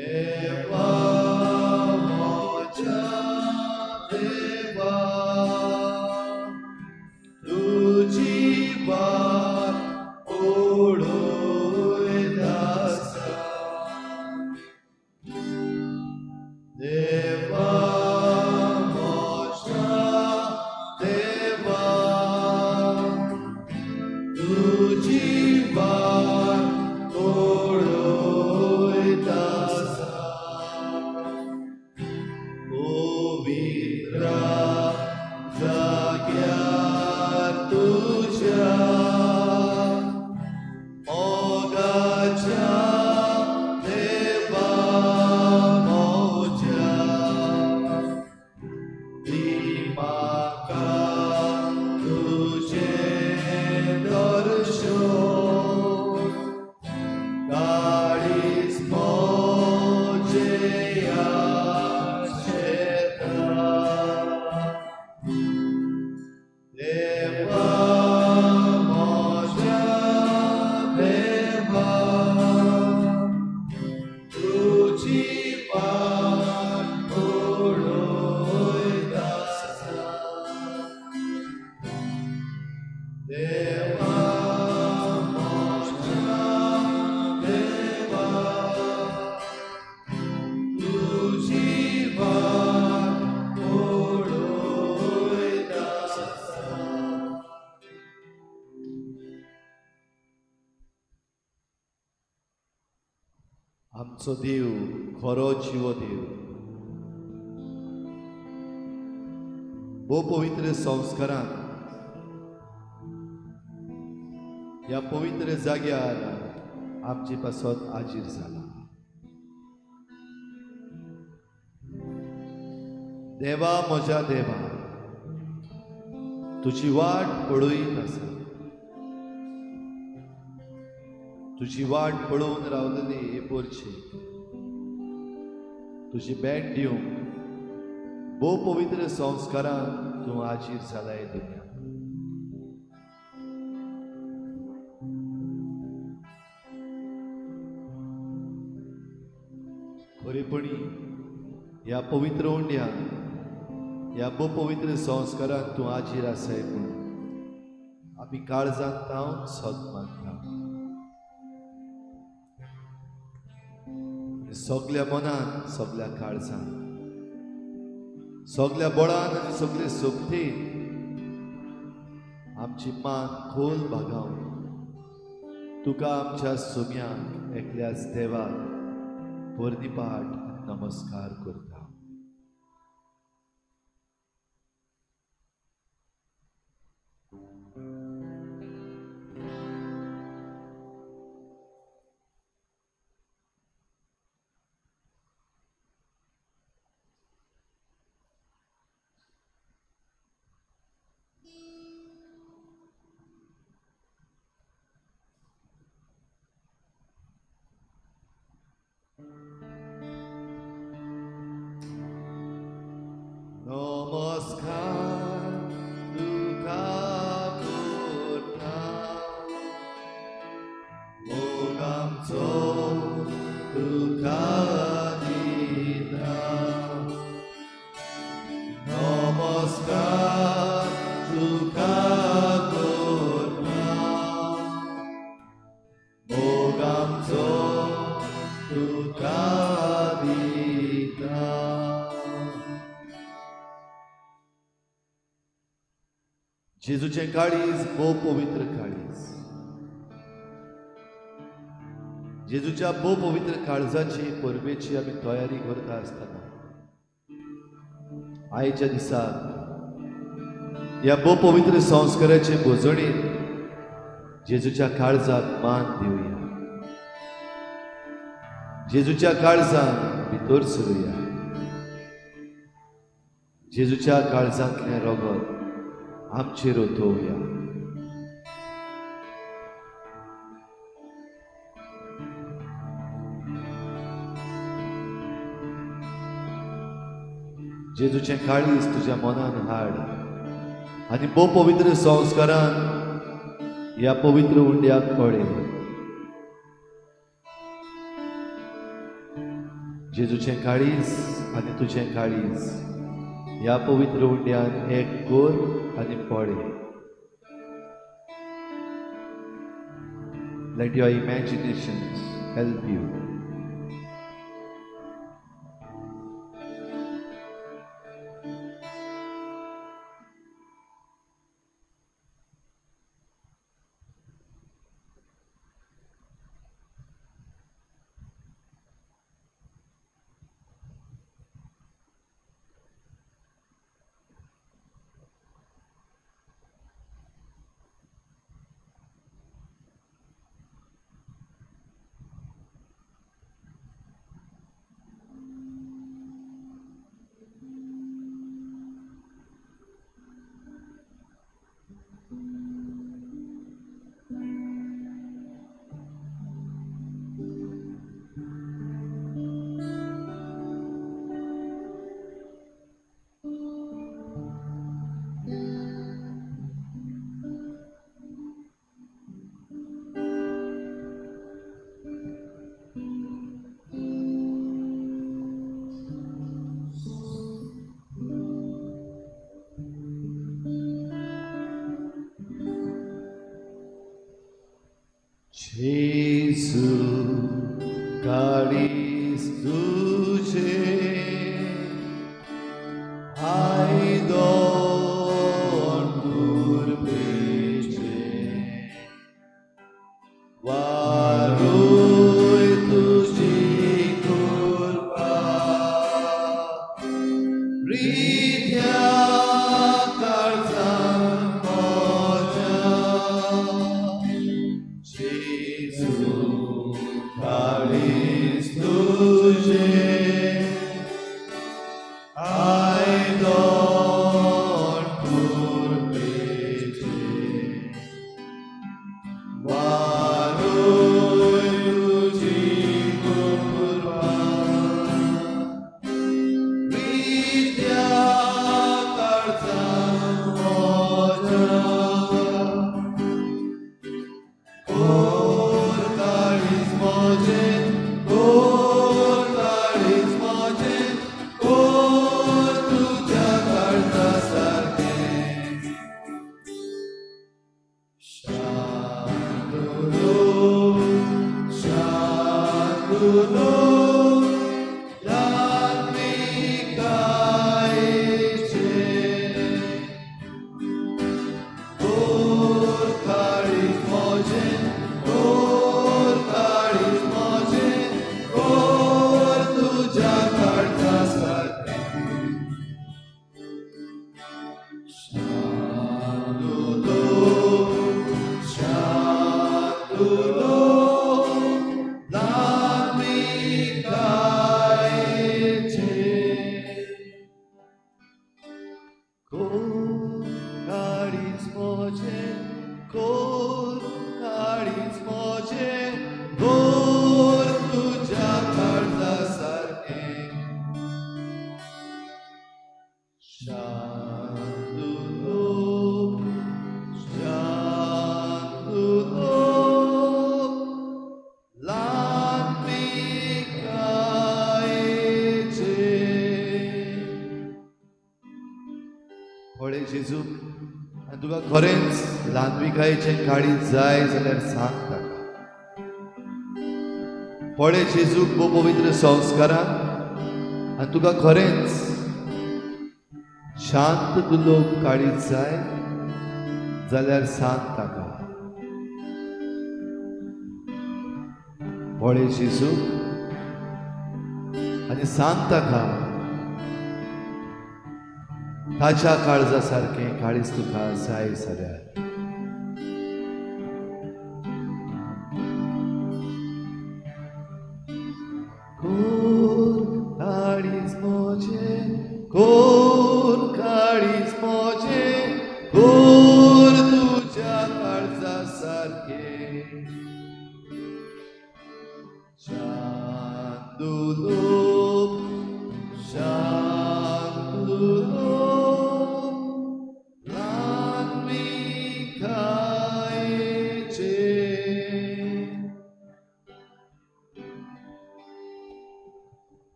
देवा म्हज्या देवा तुजी वाट पळयत आसा. देवा म्हज्या देवा तुजी वाट पळयत आसा. पवित्र जाग्यार तुज्या मोगाच्या देवा म्हज्या दी म्हाका तुजें दर्शन काळीज म्हजें आशेता. देवा म्हज्या देवा तुजी वाट पळयत आसा. देवा म्हज्या देवा तुजी वाट पळयत आसा. आमचो देव खरो जिवो देव भोव पवित्र संस्कारान ह्या पवित्र जाग्यार आमचे पासत हाजीर जाला. देवा म्हज्या देवा तुजी वाट पळयत आसा. तुजी वाट पळोवन रावलेली हे पोरची तुजी भेट दिवंक भोव पवित्र संस्कारान तूं हाजीर जालाय दुनिया. खरेपणी ह्या पवित्र उंड्यान ह्या भोव पवित्र संस्कारान तूं हाजीर आसाय म्हणून आमी काळजांत तावन सत मानता. सगल्या मनान सगल्या काळजान सगल्या बळान आनी सगले सोबतीन आमची मान खोल भागावन तुका आमच्या सुम्याक एकल्याच देवाक पोरनीपाठ नमस्कार करता. नमस्कार तुका करता मोग आमचो तुका दिता. नमस्कार तुका करता मोग आमचो तुका दिता. जेजूचें काळीज भोव पवित्र काळीज. जेजूच्या भोव पवित्र काळजाची परबेची आमी तयारी करता आसतना आयच्या दिसा ह्या भोव पवित्र संस्काराचे भोजणीन जेजूच्या काळजाक मान दिवया. जेजूच्या काळजान भितर सरुया. जेजूच्या काळजांतलें रगत आमचेर ओतोवया. जेजूचें काळीज तुज्या मनान हाड आनी भोव पवित्र संस्कारान ह्या पवित्र उंड्याक पळय. जेजूचें काळीज आनी तुजें काळीज ह्या पवित्र उंड्यान एक कोर आनी पळे. Let your imaginations help you. Jesu काळीज तुझे आयदन कुर्बेचे वारूय तुजी कृपा रित्या काळजान म्हज्या. जेजू काळीज तुझे आयदन कुर्बेचे वारूय तुजी कृपा रित्या काळजान म्हज्या. कोर काळीज म्हजें, कोर काळीज म्हजें, कोर तुज्या काळजा सारकें. शांतलो शांतलो ल्हानविकायेचें. कोर काळीज म्हजें, कोर काळीज म्हजें, कोर तुज्या काळजा सारकें. शांतलो शांतलो ल्हानविकायेचें. कोर काळीज म्हजें, कोर काळीज म्हजें, कोर तुज्या काळजा सारकें. शांतलो शांतलो ल्हानविकायेचें. पळय जेजू आनी तुका खरेंच ल्हानविकायेचें काळीज जाय जाल्यार सांग ताका. पळय जेजूक भोव पवित्र संस्कारान आनी तुका खरेंच शांत दुलोब काळीज जाय जाल्यार सांग ताका. पळय जेजूक आनी सांग ताका ताच्या काळजा सारकें काळीज तुका जाय जाल्यार. कोर काळीज म्हजें, कोर काळीज म्हजें, कोर तुज्या काळजा सारकें. शांतलो शांतलो ल्हानविकायेचें.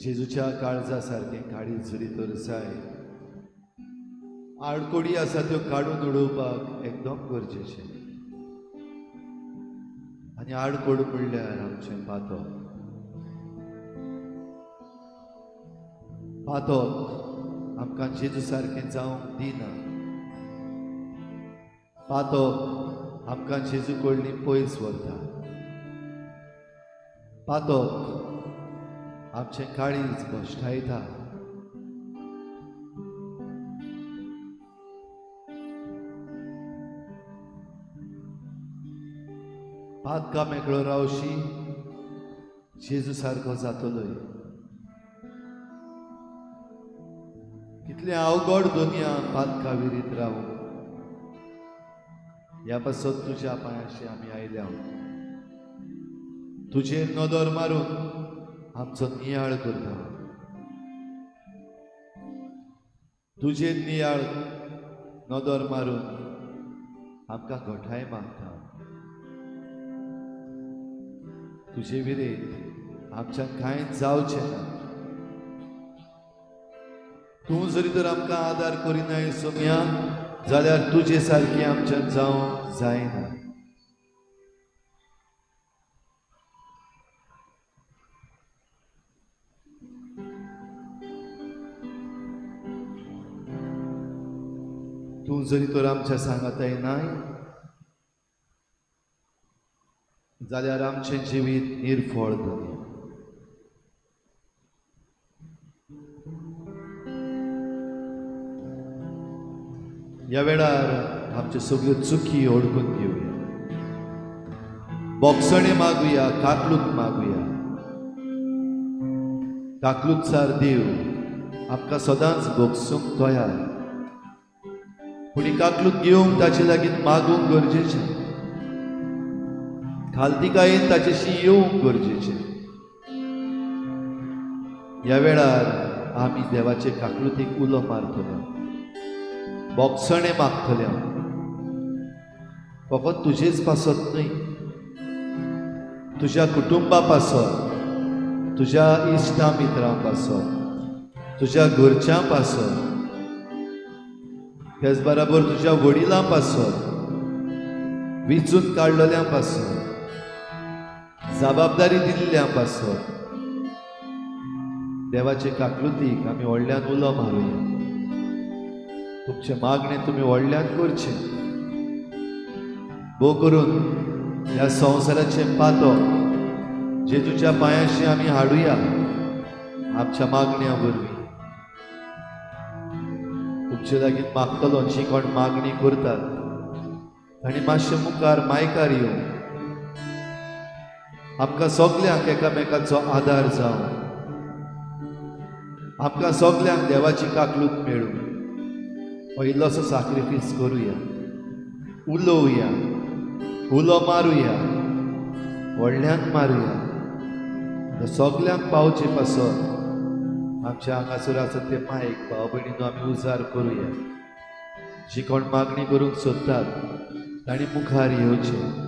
जेजूच्या काळजा सारकें काळीज जरी तर जाय, आडकोडी आसा त्यो काडून उडोवपाक एकदम गरजेचें। आनी आडकोड म्हणल्यार आमचें पातक। पातक आमकां जेजू सारकें जावंक दिना। पातक आमकां जेजू कडली पयस व्हरता। पातक आमचें काळीज भश्टायता। पातका मेकळो रावशी जेजू सारको जातलोय। कितलें अवघड दुनिया पातका विरीत रावूं। ह्या पासत तुज्या पांयाशी आमी आयल्या। तुजेर नदर मारून आमचो नियाळ करता। तुजेर नियाळ नदर मारून आमकां घटाय मागता। तुजे विरेत आमच्यान कांयच जावचें ना। तूं जरी तर आमकां आदार करिनाय सोम्या जाल्यार तुजे सारकी आमच्यान जावंक जायना। तूं जरी तर आमच्या सांगाताय नाय जाल्यार आमचें जिवीत निर्फळ दुनिया। ह्या वेळार आमच्यो सगळ्यो चुकी ओळखून घेवया, बोगसणे मागुया, काकलूत मागुया। काकलूतसार देव आमकां सदांच बोगसूंक तयार, पूण ही काकलूत घेवंक ताचे लागीं मागूंक गरजेचें, खालतिकायेन ताचेशी येवंक गरजेचें। ह्या वेळार आमी देवाचे काकलुतीक उलो मारतले, बोगसणे मागतले। फकत तुजेच पासत न्हय, तुज्या कुटुंबा पासत, तुज्या इश्टा मित्रां पासत, तुज्या घरच्यां पासत, त्याच बराबर तुज्या वडिलां पासत, विचून काडलेल्यां पासत, जबाबदारी दिल्ल्या पासत देवाचे काकलुतीक आमी व्हडल्यान उलो मारुया। तुमचें मागणें तुमी व्हडल्यान करचें। भोव करून ह्या संवसाराचें पातक जेजूच्या पांयाशी आमी हाडुया आमच्या मागण्या वरवीं। तुमचे लागीं मागतलो जी कोण मागणी करतात तांणी मातशें मुखार मायकार येवं, आमकां सगल्यांक एकामेकाचो आदार जावं, आमकां सगल्यांक देवाची काकलूत मेळूं। हो इल्लोसो साक्रिफीस करुया, उलोवया, उलो मारुया, व्हडल्यान मारुया। सगल्यांक पावचे पासत आमच्या हांगासर आसा ते मायक भाव भयणीनो आमी उजार करुया। जी कोण मागणी करूंक सोदतात तांणी मुखार येवचें।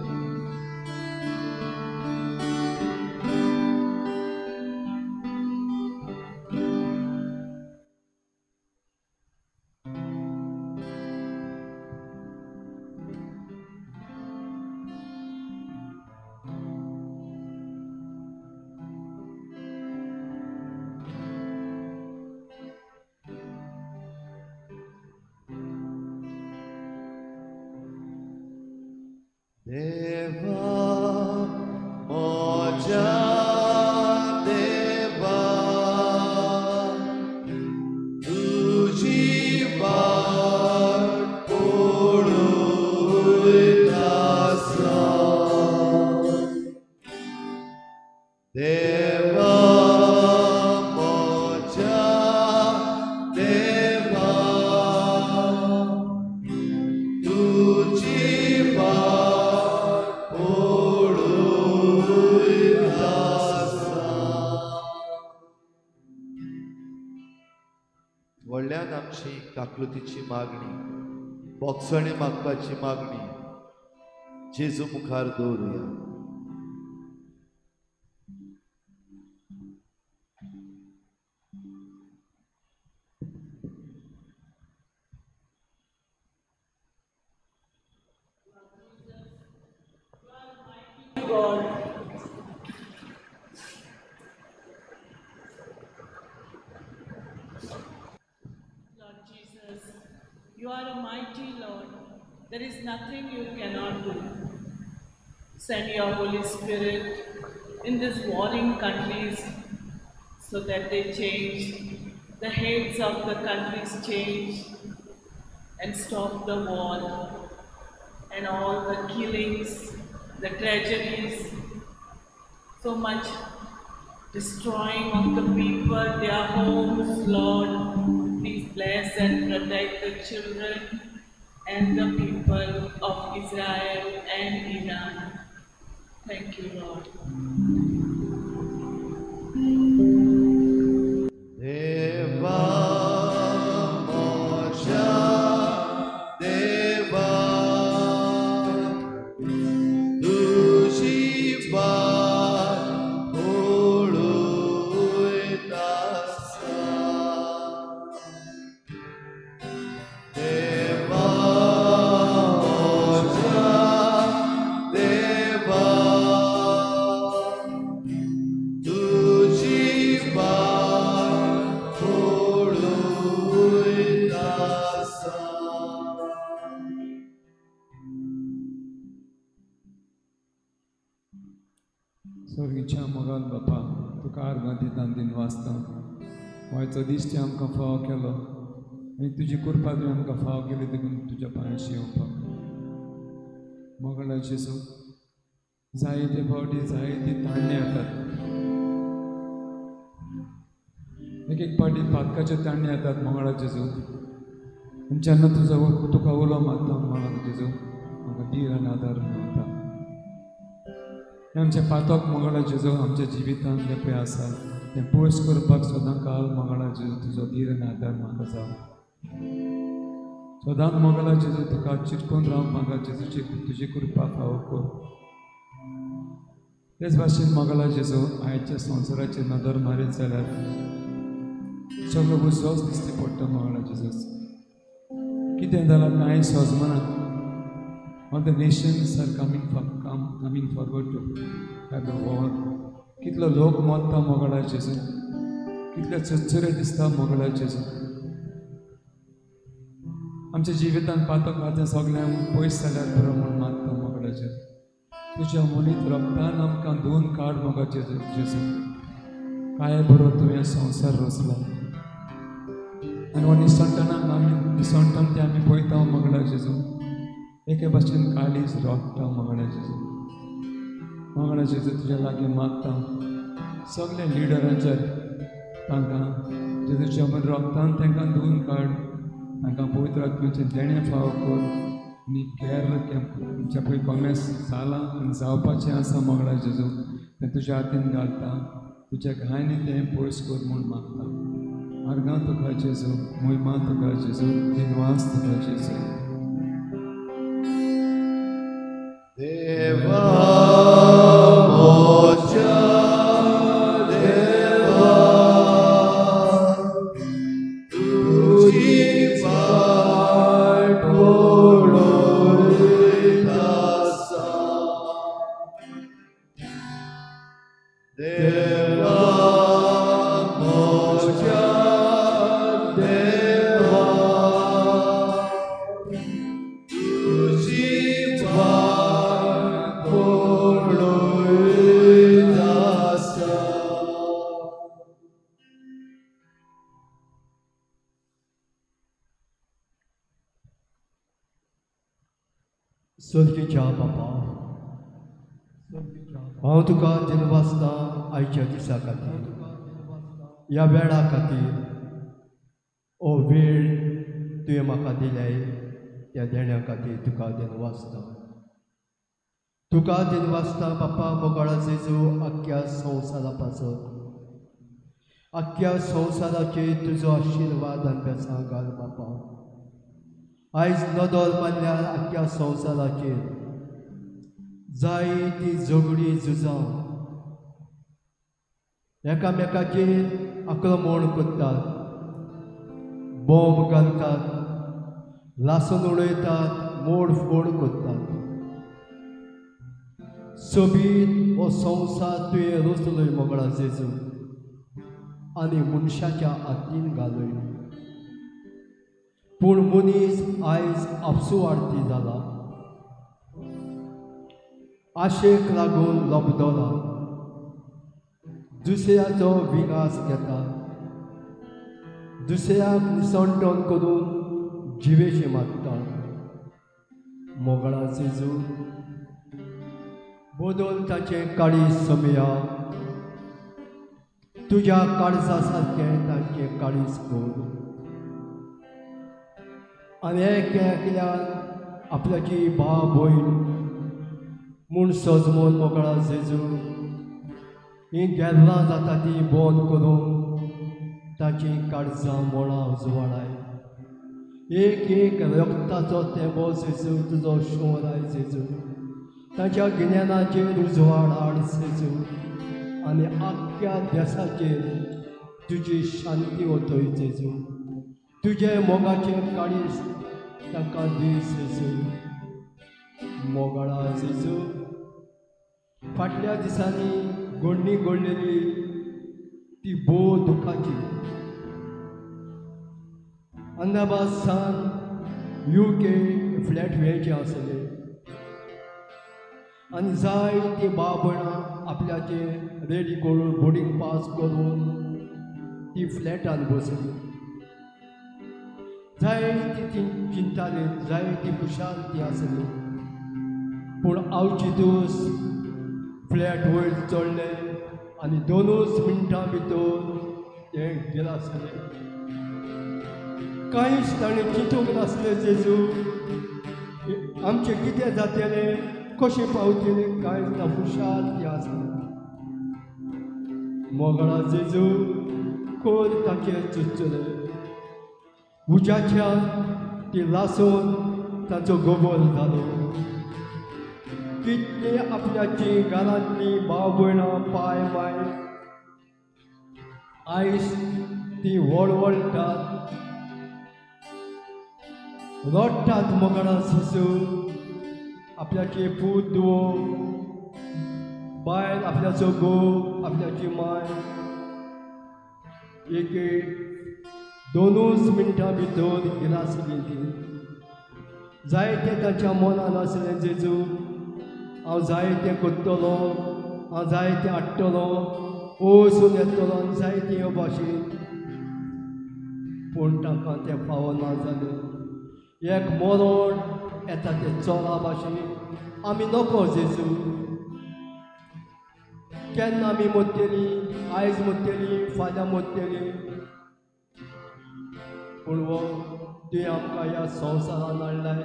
देवा म्हज्या देवा तुजी वाट पळयत आसा। देवा म्हज्या देवा तुजी वाट पळयत आसा। व्हडल्यान आमची काकलुतीची मागणी, बोगसणे मागपाची मागणी जेजू मुखार दवरुया। God. Lord Jesus, you are a mighty Lord. There is nothing you cannot do. Send your Holy Spirit in these warring countries so that they change, the heads of the countries change and stop the war and all the killings, the tragedies, so much destroying of the people, their homes. Lord, please bless and protect the children and the people of Israel and Iran. Thank you, Lord. Deva Moshe Deva Tuji Vaat Oloyta Asa Deva Moshe Deva Tuji Vaat Oloyta Asa. स्वर्गीच्या मोगाल बापा, तुका आर्गां दिता दिन वाचता वायचो दीस ते आमकां फावो केलो आनी तुजी कृपा तुवें आमकां फावो केली देखून तुज्या पांयांशी येवपाक. मोगाळ जेजू, जायते फावटी जायती ताण्णे येतात, एक एक फावटी पातकाचे ताण्णे येतात मोगाळ जेजू. आनी जेन्ना तुजो तुका उलो मारता मोगाळ जेजू, म्हाका धीर आनी आदार मेळटा. आमचें पातक मोगाळ जेजू आमच्या जिवितांत जें पळय आसा तें पयस करपाक सदां काल मोगाळ जेजू तुजो धीर आनी आदार म्हाका जावं. सदांच मोगाळ जेजू तुका चिटकून रावंक म्हाका जेजूची तुजी कृपा फावो कर. तेच भाशेन मोगाळ जेजू, आयच्या संवसाराचेर नदर मारीत जाल्यार सगळो उजोच दिसती पडटा मोगाळ जेजूच. कितें जालां कांय सोजमना. All the nations are coming forward to have the war. कितलो लोक मरता मोगाळ जेजू, कितले चुरचुरे दिसता मोगाळ जेजू. आमच्या जिवितांत पातक आतां सगळ्यांक पयस जाल्यार बरो म्हूण मागता मोगाळ जेजू. तुज्या मुनीत रक्तान आमकां धुवन काड मोगाळ जेजू. काय बरो तुवें संवसार रचला आनी हो निसणटनाक आमी निसणटन तें आमी पळयता मोगाळ जेजू. एके भाशेन काळीज रोखता मोगाळ जेजू. मोगाळ जेजू तुज्या लागीं मागता सगल्या लिडरांचेर तांकां जेजूच्या रोखतान तांकां धुवन काड, तांकां पवित्र आत्म्याचें देणें फावो कर आनी केर आमच्या पळय कॉमेस जालां आनी जावपाचें आसा मोगाळ जेजू तें तुज्या हातीन घालता, तुज्या घायांनी तें पयस कर म्हूण मागता. आर्गां तुका जेजू, मोहिमा तुका जेजू, दिनवास तुका जेजू. Deva Moshe Deva Tuji Vaat Oloyta Asa Deva Moshe Deva Tuji Vaat Oloyta Asa. स्वर्गीच्या बापा, हांव तुका दिनवासता आयच्या दिसा खातीर, ह्या वेळा खातीर. हो वेळ तुवें म्हाका दिल्याय त्या देण्या खातीर तुका दिनवासता. तुका दिनवासता बापा मोगाळा जेजू, आख्ख्या संवसारा पासत, आख्ख्या संवसाराचेर तुजो आशिर्वाद आनी बेसां घाल बापा. आयज नदर मारल्यार आख्ख्या संवसाराचेर जायती झगडीं झुजां, एकामेकाचेर आक्रमण करतात, बॉम्ब घालतात, लासून उडयतात, मोड फोड करतात. सोबीत हो संवसार तुवें रचलोय मोगळा जेजू आनी मनशाच्या हातीन घालय. पूण मनीस आयज आपसुवार्थी जाला, आशेक लागून लबदला, दुसऱ्याचो विकास घेता, दुसऱ्याक निसणटण करून जिवेशी मागता. मोगळा जेजू बदल ताचें काळीज समया, तुज्या काळजा सारकें तांचें काळीज कर. आनी एक एकल्यान आपल्याची भाव भयण म्हूण सजमोन मोगळा जेजू हीं गेल्लां जाता ती बंद करून ताचीं काळजां मोळां उजवाडाय. एक एक रक्ताचो तेंबो जेजू तुजो शिंवराय जेजू, ताच्या गिन्यानाचेर उजवाड हाड जेजू आनी आख्ख्या देसाचेर तुजी शांती वतय जेजू. तुजे मोगाचें काळीज तांकां दी जेजू. मोगाळा जेजू, फाटल्या दिसांनी घडणी घडलेली ती भोव दुखाची. अहमदाबाद सान UK flat मेळचे आसले आनी जायती भाव भयणां आपल्याचे रेडी करून बोर्डींग पास करून ती फ्लॅटान बसली. जायती ती चिंताली, जायती खुशाल ती आसली. पूण आवची दोस फ्लॅट वयर चडले आनी दोनूच मिनटां भितर ते गेला आसले. कांयच ताणें चिंतूंक नासलें जेजू आमचें कितें जातलें, कशें पावतलें, कांयच ना, खुशाल ती आसली. मोगळा जेजू कोर ताचेर चुचले, उज्याच्यान ती लासून ताचो गोबोर जालो. कितली आपल्याची घरांतली भाव भयणां पाय माय आयज ती वळवळटात, रडटात. मोगळा जेजू आपल्याचे पूत धुवो, बायल आपल्याचो घोव, आपल्याची माय एक दोनूच मिनटां भितर गिलासली ती. जायते ताच्या मनान आसलें जेजू हांव जायतें करतलो, हांव जायतें हाडटलो, वचून येतलो आनी जायतें ह्यो भाशेन. पूण तांकां तें फावना जालें. एक मरण येता तें चोरा भाशेन आमी नको जेजू, केन्ना आमी मोत्तली, आयज मोत्तली, फाल्यां मोत्तली. पूण हो तुवें आमकां ह्या संवसारान हाडलाय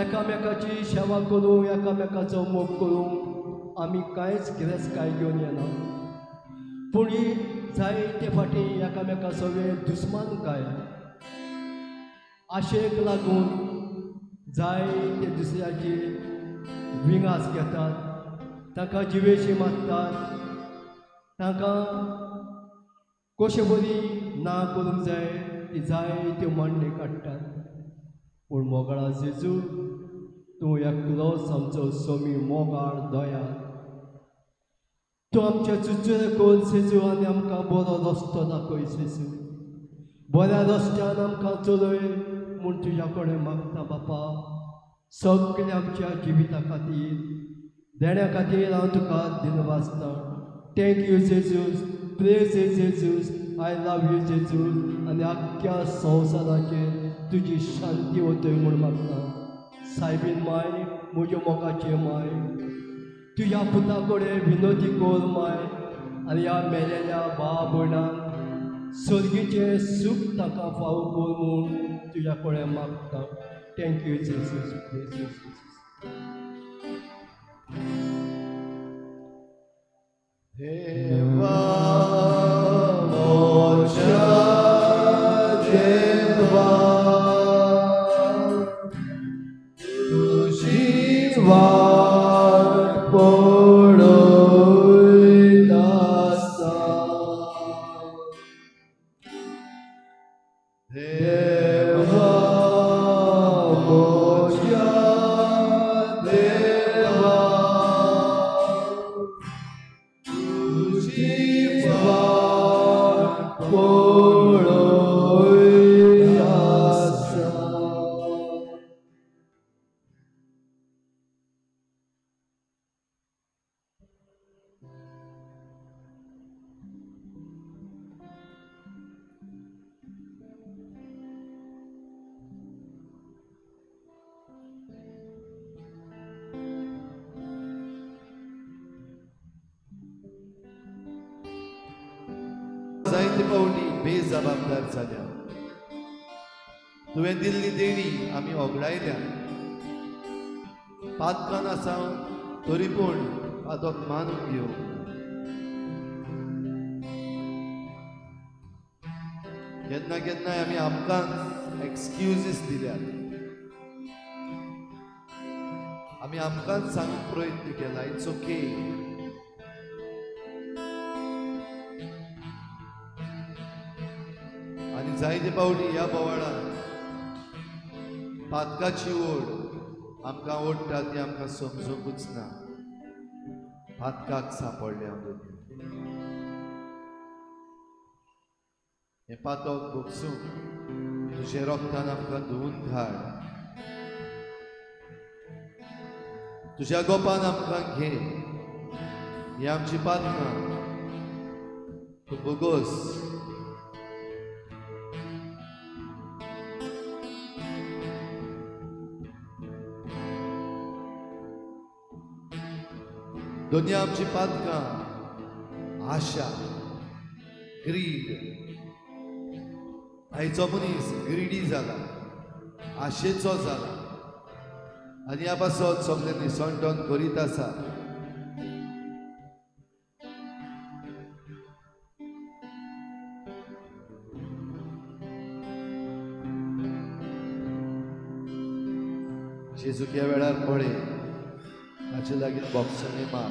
एकामेकाची सेवा करूंक, एकामेकाचो मोग करूंक आमी कांयच गिरेस्तकाय घेवन येना. पूण ही जायते फाटीं एकामेका सगळे दुस्मानकाय आशेक लागून जायते दुसऱ्याची विंगास घेतात, तांकां जिवेशी मारतात, तांकां कशें बरी ना करूंक जाय ती जायत्यो मांडणी काडटात. पूण मोगळा जेजू तूं एकलोच आमचो सोमी मोगाळ दया, तूं आमच्या चुचुरे कर जेजू आनी आमकां बरो रस्तो दाखय जेजू. बऱ्या रस्त्यान आमकां चलय म्हूण तुज्या कडेन मागता बापा. सगळ्या आमच्या जिविता खातीर, देण्या खातीर हांव तुका दिनवासता. Thank you Jesus, praise Jesus, I love you Jesus. आनी आख्ख्या संवसाराचेर तुजी शांती वतय म्हूण मागता. सायबीन माय, म्हज्या मोगाचे माय, तुज्या पुता कडेन विनोदी कर माय आनी ह्या मेलेल्या भाव भयणांक सर्गीचें सूख ताका फावो कर म्हूण तुज्या कडेन मागता. Thank you Jesus, praise Jesus. देवा मोच्या देवा, तुजी वाट पळयत आसा. जायते पावटी बेजबाबदार जाल्या. तुवें दिल्ली देणी आमी ओगडायल्या. पातकान आसा तरी पूण पातक मानून घेवंक. केन्ना केन्नाय आमी आमकांच एक्सक्युजीस दिल्यात. आमी आमकांच सांगूंक प्रयत्न केला it's okay. आनी जायते पावटी ह्या बोवाळान पातकाची ओड आमकां ओडटा ती आमकां समजूंकूच ना. पातकाक सांपडले आमी. हें पातक भोगसूंक तुजें रोगतान आमकां धुवून घाल. तुज्या गोपान आमकां घे. ही आमची पातकां तूं भोगोस. दोन्ही आमची पातकां आशा, ग्रीड. आयचो मनीस ग्रीडी जाला, आशेचो जाला आनी ह्या पासत सगळें निसणटण करीत आसा. जेजूक ह्या वेळार पळय, ताचे लागीं बोक्सणे मार.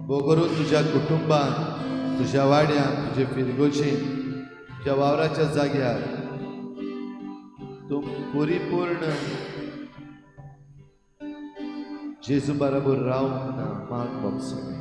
भोगरून तुज्या कुटुंबान, तुज्या वाड्यान, तुजे फिरगोचेन, तुज्या वावराच्या जाग्यार तूं परिपूर्ण जेजू बराबर रावंक ना. माग बोक्सणे.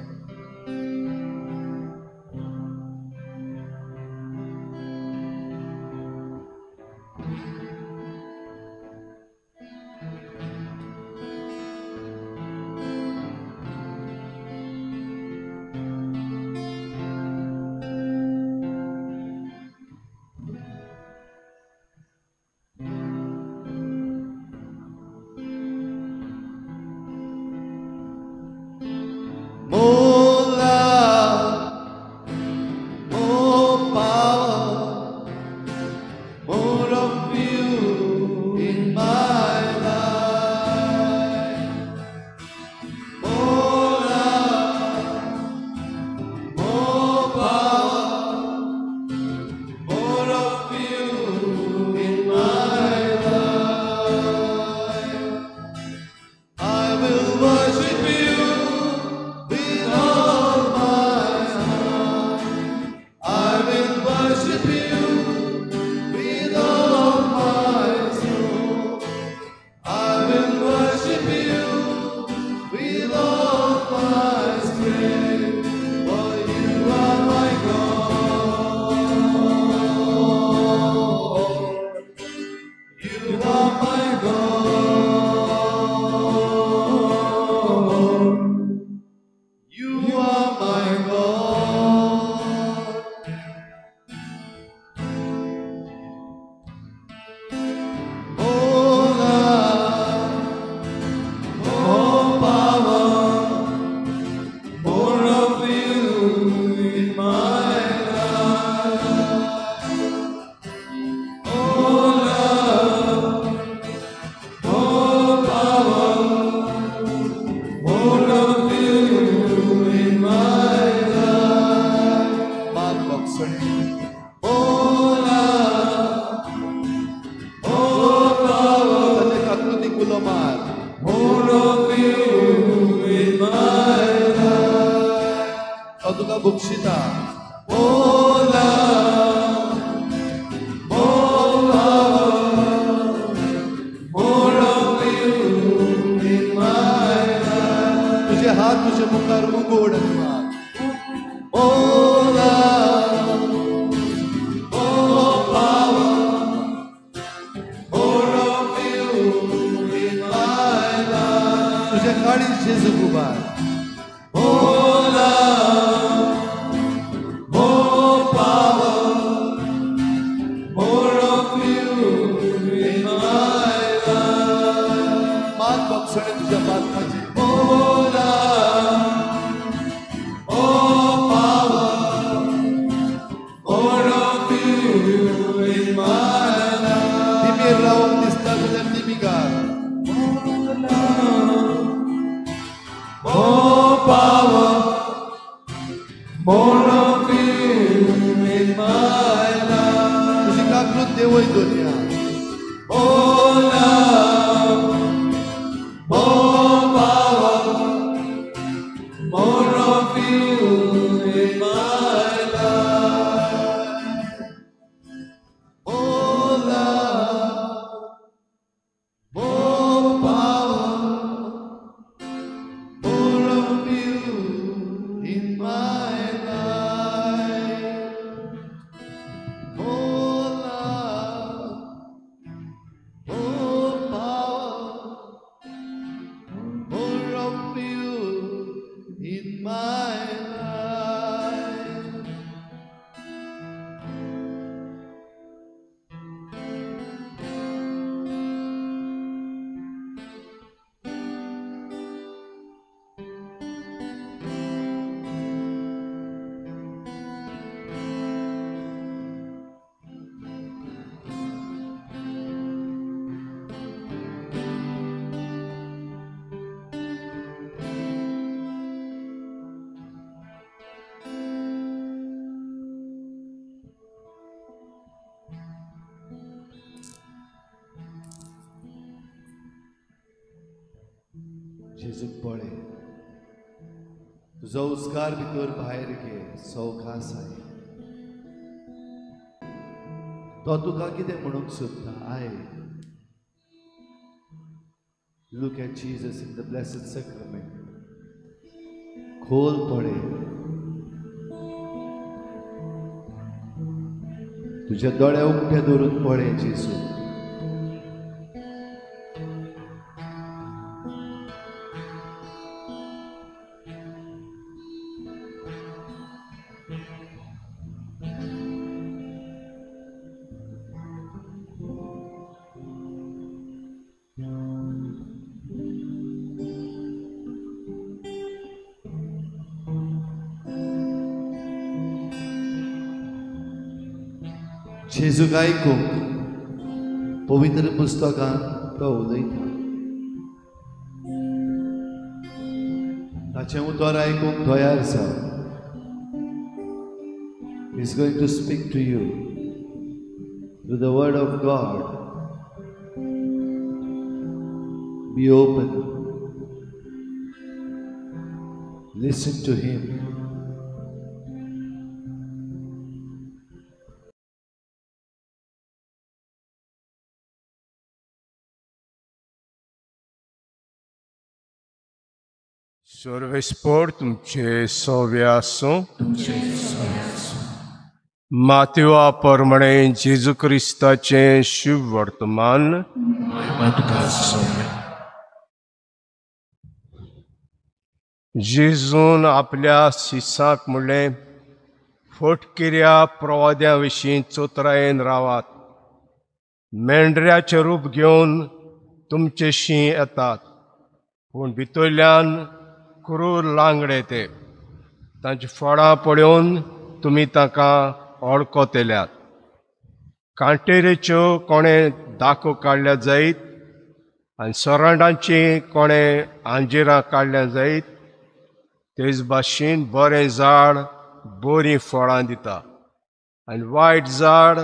तुझे मुखार उगोड मार. Oh love, वयर दवरया. More love, more power, more of you in my life. More love, more power, more of you in my life. More love, more power, more of you in my life. जेजूक पळय, तुजो उस्कार भितर भायर घे, सवकास I. तो तुका कितें म्हणूंक सोदता I. Look at Jesus in the blessed sacrament. खोल पळय, तुजे दोळे उक्ते दवरून पळय जेजू. जेजूक आयकूंक पवित्र पुस्तकांत तो उलयता, ताचें उतर आयकूंक तयार जाव. He is going to speak to you through the word of God. Be open. Listen to him. सर्वेस्पोर तुमचे सव्या आसूं. मातेवा प्रमाणे जेजू क्रिस्ताचें शुभ वर्तमान. जेजून आपल्या शिसाक म्हणलें, फटकिऱ्या प्रवाद्यां विशीं चोत्रायेन रावात. मेंढऱ्याचें रूप घेवन तुमचेशी येतात, पूण भितरल्यान क्रूर लांगडे ते. तांची फळां पळोवन तुमी तांकां वळखतल्यात. कांटेरेच्यो कोणें दाखो काडल्या जायत आनी सरांडांची कोणें आंजिरां काडल्या जायत, तेच भाशेन बरें झाड बरीं फळां दिता आनी वायट झाड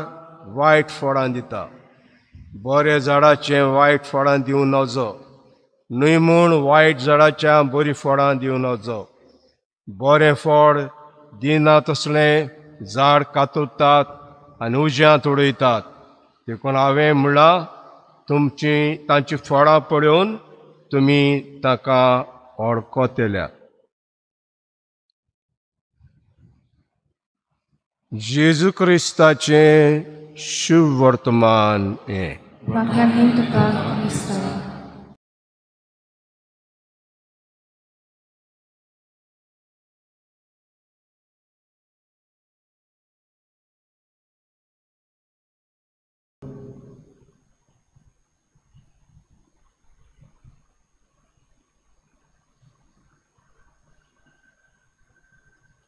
वायट फळां दिता. बऱ्या झाडाचें वायट फळां दिवं नजो, न्हय म्हूण वायट झाडाच्या बरीं फळां दिवं नजो. बरें फळ दिना तसलें झाड कातरतात आनी उज्यांत उडयतात. देखून हांवें म्हणलां, तुमची तांची फळां पळोवन तुमी तांकां वळखतल्यात. जेजू क्रिस्ताचें शुभ वर्तमान हें.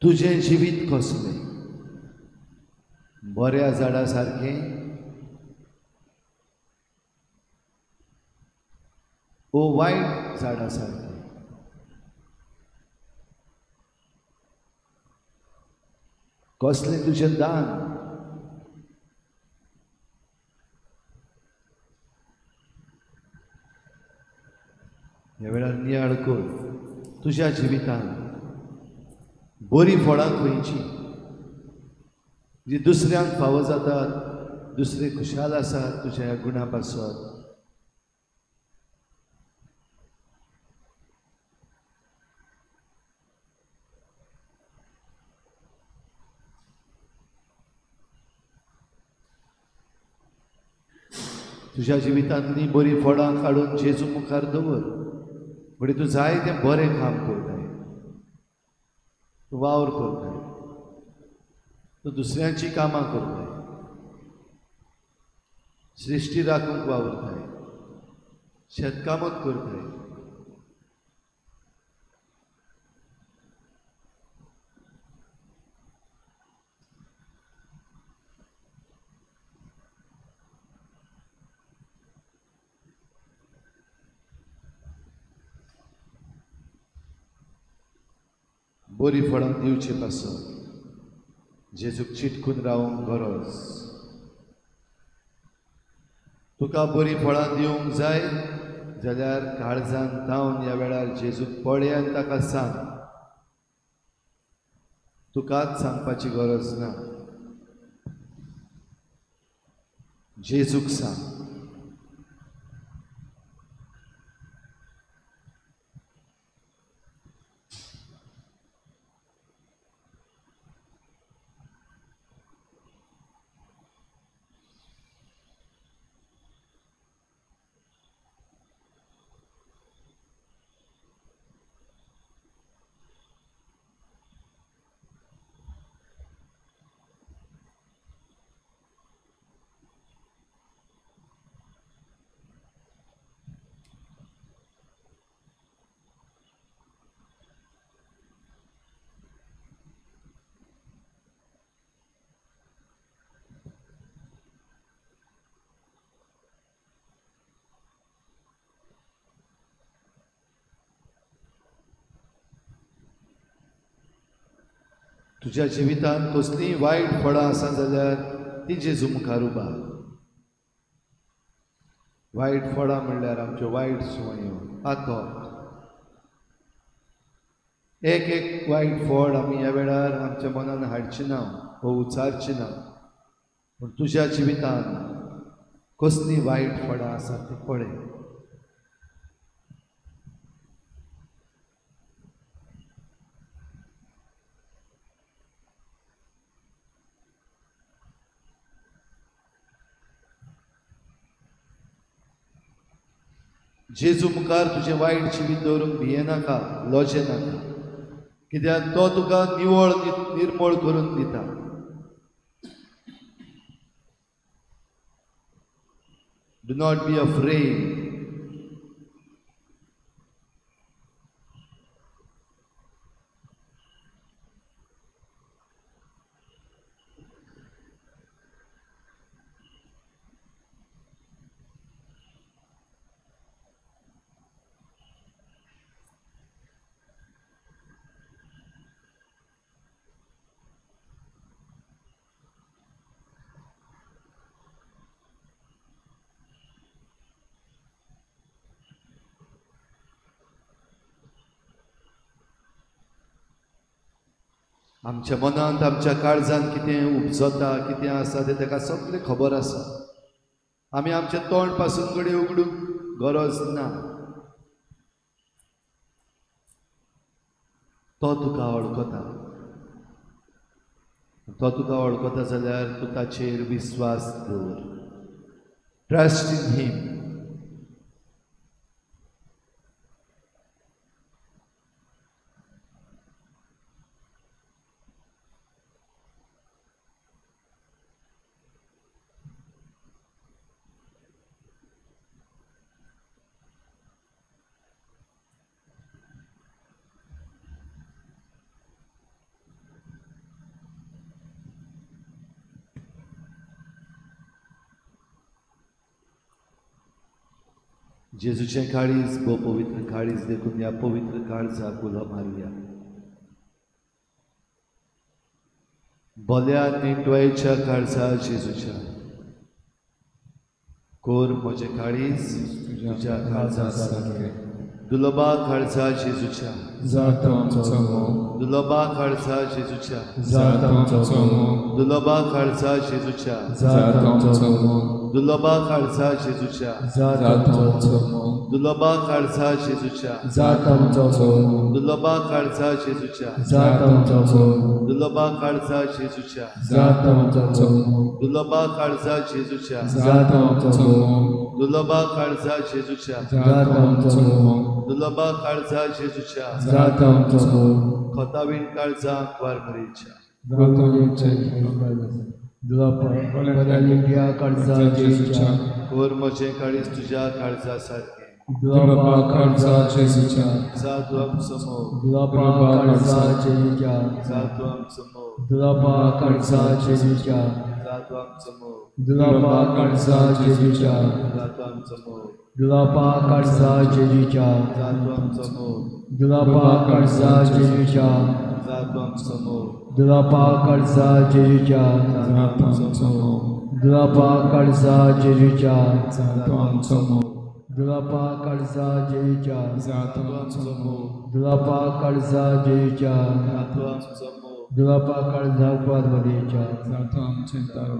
तुजें जिवीत कसलें? बऱ्या झाडा सारकें ओ वायट झाडा सारकें? कसलें तुजें दान? ह्या वेळार नियाळ कर तुज्या जिवितान बरीं फळां खंयची जी दुसऱ्यांक फावो जातात, दुसरे खुशाल आसात तुज्या ह्या गुणा पासत. तुज्या जिवितांतलीं बरीं फळां काडून जेजू मुखार दवर. म्हणजे तूं जाय तें बरें काम करताय, तूं वावर करताय, तूं दुसऱ्यांचीं कामां करताय, सृश्टी राखूंक वावुरताय, शेतकामत करताय. बरीं फळां दिवचे पासत जेजूक चिटकून रावंक गरज. तुका बरीं फळां दिवंक जाय जाल्यार काळजान धांवन ह्या वेळार जेजूक पळय आनी ताका सांग. तुकाच सांगपाची गरज ना, जेजूक सांग. तुज्या जिवितांत कसलींय वायट फळां आसा जाल्यार ती जेजू मुखार उबार. वायट फळां म्हणल्यार आमच्यो वायट संवयो, आतोक. एक एक वायट फळ आमी ह्या वेळार आमच्या मनान हाडची ना वो उचारची ना, पूण तुज्या जिवितांत कसलीं वायट फळां आसा ती पळय. जेजू मुखार तुजें वायट जिवीत दवरूंक भियेनाका, लजें नाका, कित्याक तो तुका निवळ निर्मळ करून दिता. Do not be afraid. आमच्या मनांत आमच्या काळजांत कितें उपजता, कितें आसा तें ताका सगळें खबर आसा. आमी आमचें तोंड पासून कडेन उगडूंक गरज ना. तो तुका वळखता. तो तुका वळखता जाल्यार तूं ताचेर विस्वास दवर. Trust in him. जेजूचें काळीज भोव पवित्र काळीज देखून ह्या पवित्र काळजाक उलो मारुया. भल्या नेटवायच्या काळजा जेजूच्या, कोर म्हजें काळीज तुज्या काळजा सारकें. दुर्लभा काळजा जेजूच्या जातो आमचो मोग दुर्लभा काळजा जेजूच्या जातो आमचो मोग दुर्लभा काळजा जेजूच्या जातो आमचो मोग दुर्लभा काळजा जेजूच्या जातो आमचो मोग दुर्लभा काळजा जेजूच्या जात आमचो मोग दुर्लभा काळजा जेजूच्या जात आमचो मोग दुर्लभा काळजा जेजूच्या जातो आमचो मोग दुर्लभा काळजा जेजूच्या जातो आमचो मोग दुर्लभा काळजा जेजूच्या जातो आमचो मोग दुर्लभा काळजा जेजूच्या जात आमचो मोग खोतावीण काळजा वार मरीच्या जातो आमचो दुर्लभा काळजा जेजूच्या कोर म्हजें काळीज तुज्या काळजा सारकें दुर्लभा काळजा जेजूच्या जातो आमचो मोग दुर्लभा काळजा जेजूच्या जातो आमचो मोग दुर्लभा काळजा जेजूच्या जातो आमचो मोग दुर्लभा काळजा जेजूच्या जातो आमचो मोग दुर्लभा काळजा जेजूच्या जातो आमचो मोग दुर्लभा काळजा जेजूच्या जातो आमचो मोग दुर्लभा काळजा जेजूच्या जातो आमचो मोग दुर्लभा काळजा जेजूच्या जातो आमचो मोग दुर्लभा काळजा जेजूच्या जातो आमचो मोग दुर्लभा काळजा जेजूच्या जातो आमचो मोग दुर्लभा काळजा मदीच्या जातो आमचें तारो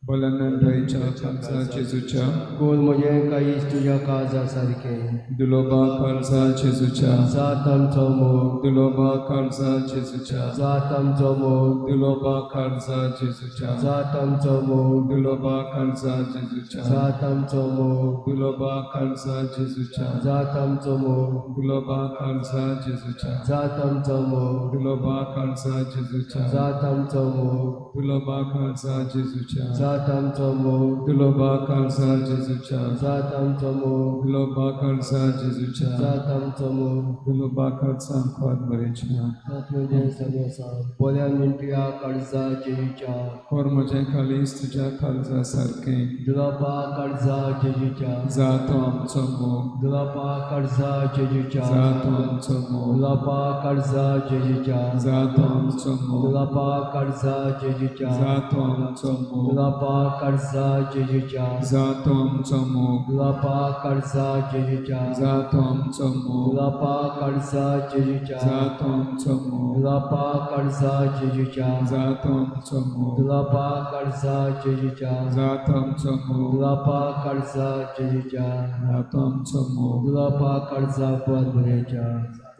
बलनंदच्या काळजा जेजूच्या कोण म्हजें काळीज तुज्या काळजा सारकें दुर्लभा काळजा जेजूच्या जात आमचो मोग दुर्लभा काळजा जेजूच्या जात आमचो मोग दुर्लभा काळजा जेजूच्या जात आमचो मोग दुर्लभा काळजा जेजूच्या जात आमचो मोग दुर्लभा काळजा जेजूच्या जात आमचो मोग दुर्लभा काळजा जेजूच्या जात आमचो मोग दुर्लभा काळजा जेजूच्या जात आमचो मोग दुर्लभा काळजा जेजूच्या जात आमचो मोग दुर्लभा काळजा जेजूच्या जात आमचो मोग दुर्लभा काळजा जेजूच्या जात आमचो मोग दुर्लभा काळजा खोत मरेच्या जात म्हणजे सदोसा बोल्या मिनटया काळजा जेजूच्या कोर म्हजें काळीज तुज्या काळजा सारकें दुर्लभा काळजा जेजूच्या जातो आमचो मोग दुर्लभा काळजा जेजूच्या जातो आमचो मोग दुर्लभा काळजा जेजूच्या जातो आमचो मोग दुर्लभा काळजा जेजूच्या जातो आमचो मोग दुर्लभा काळजा जेजूच्या जातो आमचो मोग दुर्लभा काळजा जेजूच्या जातो आमचो मोग दुर्लभा काळजा जेजूच्या जातो आमचो मोग दुर्लभा काळजा जेजूच्या जातो आमचो मोग दुर्लभा काळजा जेजूच्या जातो आमचो मोग दुर्लभा काळजा जेजूच्या जातो आमचो मोग दुर्लभा काळजा बरेच्या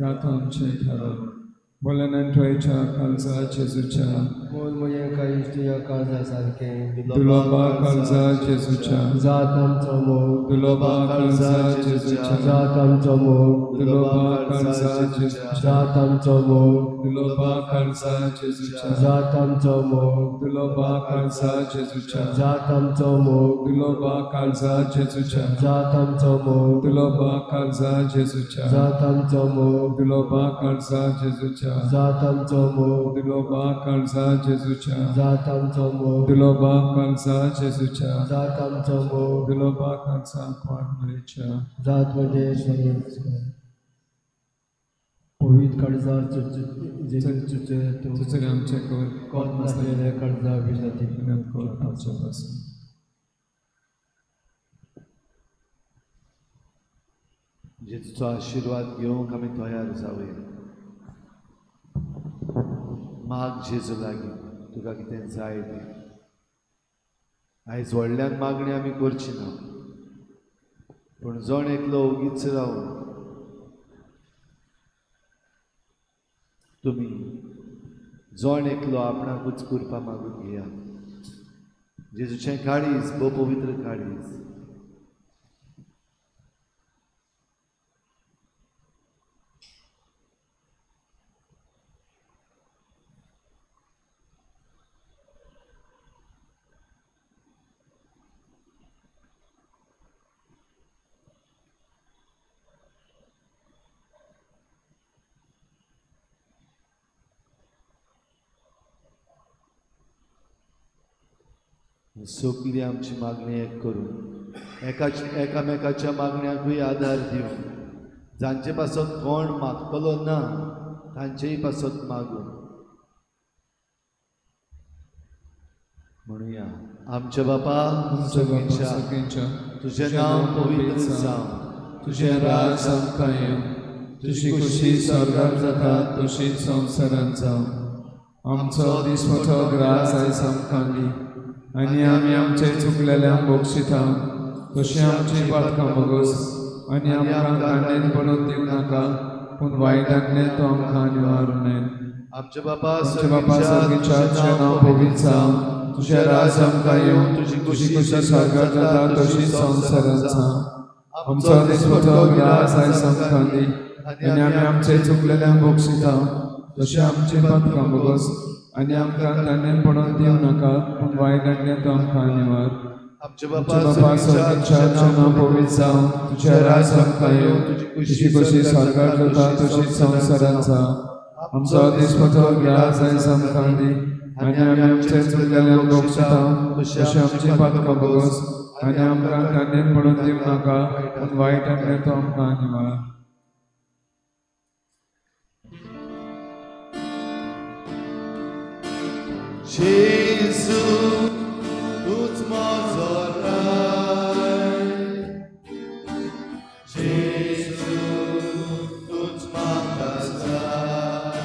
जातो आमचें थारो बलनंदच्या काळजा जेजूच्या कोण म्हजें काळीज तुज्या काळजा सारकें दुर्लभा काळजा जेजूच्या जात आमचो मोग दुर्लभा काळजा जेजूच्या जात आमचो मोग दुर्लभा काळजा जेजूच्या जात आमचो मोग दुर्लभा काळजा जेजूच्या जात आमचो मोग दुर्लभा काळजा जेजूच्या जात आमचो मोग दुर्लभा काळजा जेजूच्या जात आमचो मोग दुर्लभा काळजा जेजूच्या जात आमचो मोग दुर्लभा काळजा जेजूच्या जात आमचो मोग दुर्लभा काळजा जेजूच्या जात आमचो मोग दुर्लभा काळजा जेजूच्या जात आमचो मोग दुर्लभा काळजा खोत मरेच्या जात म्हणजे पवित्र काळजा तुझे आमचे कोत नासलेले काळजा विजाती जेजूचो आशिर्वाद घेवंक आमी तयार जावया. माग जेजू लागीं तुका कितें जाय तें. आयज व्हडल्यान मागणी आमी करची ना, पूण जण एकलो ओगीच रावून तुमी जण एकलो आपणाकूच कृपा मागून घेया. जेजूचें काळीज भोव पवित्र काळीज. सगली आमची मागणी एक करून एकामेकाच्या मागण्यांकूय आदार दिवन जांचे पासत कोण मागतलो ना तांचेय पासत मागून म्हणुया. आमच्या बापा तुजें नांव पवित्र जावं, तुझें राज आमकां येवं, तुजी खुशी स्वर्गार जाता तशीच संवसारांत जावं. आमचो दिसपटो ग्रास आयज आमकां दी आनी आमी आमचे चुकलेल्यांक बक्षिता तशें आमची पातकां भोगोस आनी आमकां तांणेन पडून दिवं नाका पूण वायटांतल्यान तो आमकां निवारूं नये. आमच्या बापा सर्गीच्या तुजें नांव पवित्र जावं, तुजें राज आमकां येवं, तुजी खुशी स्वर्गार जाता तशीच संवसारांत जावं. आमचो दिसपटो ग्रास आयज आमकां दी आनी आमी आमचे चुकलेल्यांक बक्षिता तशें आमचें पातकां भोगोस आनी आमकां तांणेन पडून दिवं नाका पूण वायटांतल्यान तो आमकां निवार. आमच्या बापा सर्गीच्या तुजें नांव पवित्र जावं, तुजें राज आमकां येवं, तुजी खुशी स्वर्गार जाता तशीच संवसारांत जावं. आमचो दिसपटो ग्रास आयज आमकां दी आनी आमी आमचे चुकलेल्यांक बक्षिता तशें आमचें पातकां भोगोस आनी आमकां तांणेन पडून दिवं नाका पूण वायटांतल्यान तो आमकां निवार. जेजू तूंच म्हजो राय, जेजू तूंच म्हाका जाय.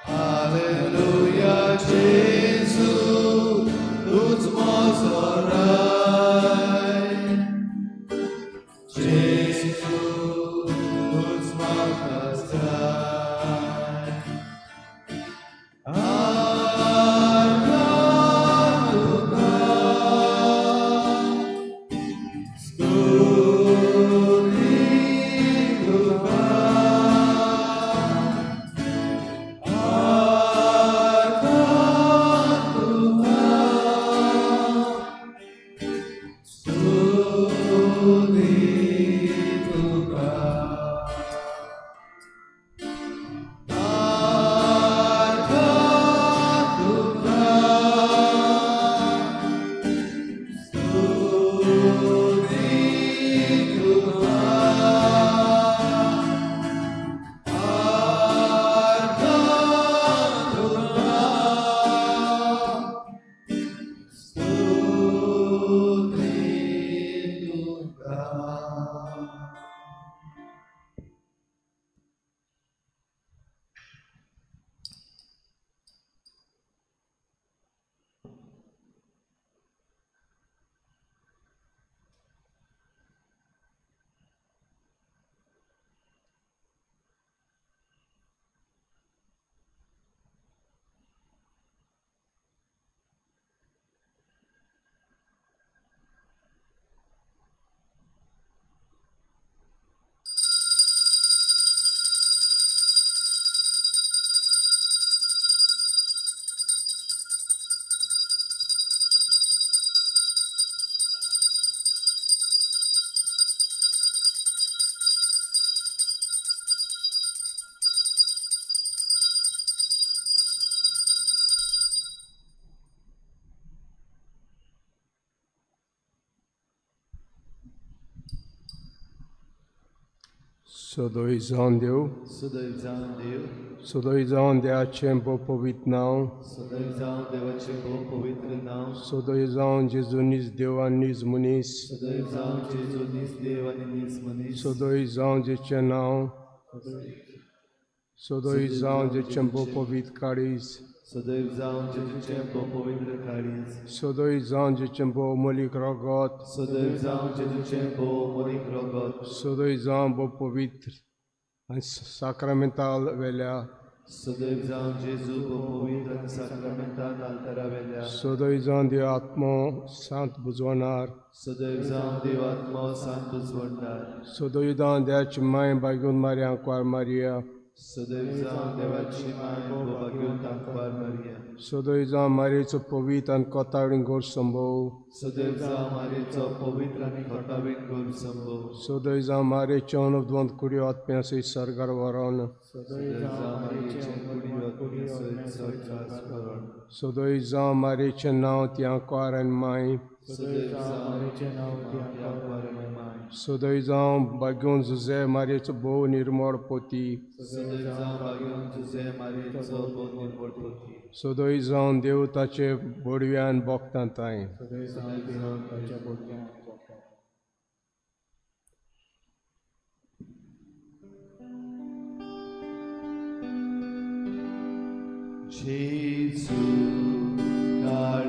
हालेलुया जेजू तूंच म्हजो राय, जेजू तूंच म्हाका जाय. सदोय जावन देव, सदैव जावन देव, सदोय जावन देवाचें भोव पवित्र नांव, सदैव जावन देवाचें भोव पवित्र नांव, सदोय जावन जेजू नीज देव आनी नीज मनीस, सदैव जावन जेजू नीज देव आनी नीज मनीस, सदोय जावन जेचें नांव, सदोय जावन जेचें भोव पवित्र काळीज, सदैव जावन जेजूचें भोव पवित्र काळीज, सदोय जावन जेचें भोव मोलीक रगत, सदैव जावन जेजूचें भोव मोलीक रगत, सदोय जावन भोव पवित्र आनी साक्रामेंताल वेल्या, सदैव जावन जेजू भोव पवित्र आनी साक्रामेंतान आल्तारा वेल्या, सदोय जावन देव आत्मो सांत बुजवणार, सदैव जावन देव आत्मो सांत बुजवणार, सदोय जावन देवाची माय बागून मारिया कुवार मारिया, सदैव जावन देवाची माय भाग्यवंत आंकवार मारिया, सदोय जावन मारयेचो पवित्र आनी कोतावीण गोड संभव, सदैव जावन मारयेचो पवित्र आनी कोतावीण गोड संभव, सदोय जावन मारयेचे अनवद्वंत कुडी आत्म्या सयत सर्गार व्हरोन, सदैव जावन मारयेचे कुडी आत्म्या सयत सर्गार व्हरोन, सदोय जावन मारयेचें नांव ती आंकवार आनी माय, सदैव जावन मारयेचें नांव ती आंकवार आनी माय, सदोय जावन भाग्यवंत जुझे मारयेचो भोव निर्मळ पोती, सदैव जावन भाग्यवंत जुझे मारयेचो भोव निर्मळ पोती, सदोय जावन देव ताचे बोडव्यान बोगतां तांय, सदैव जावन देव ताचे बोडव्यान बोगतां. जेजू काळ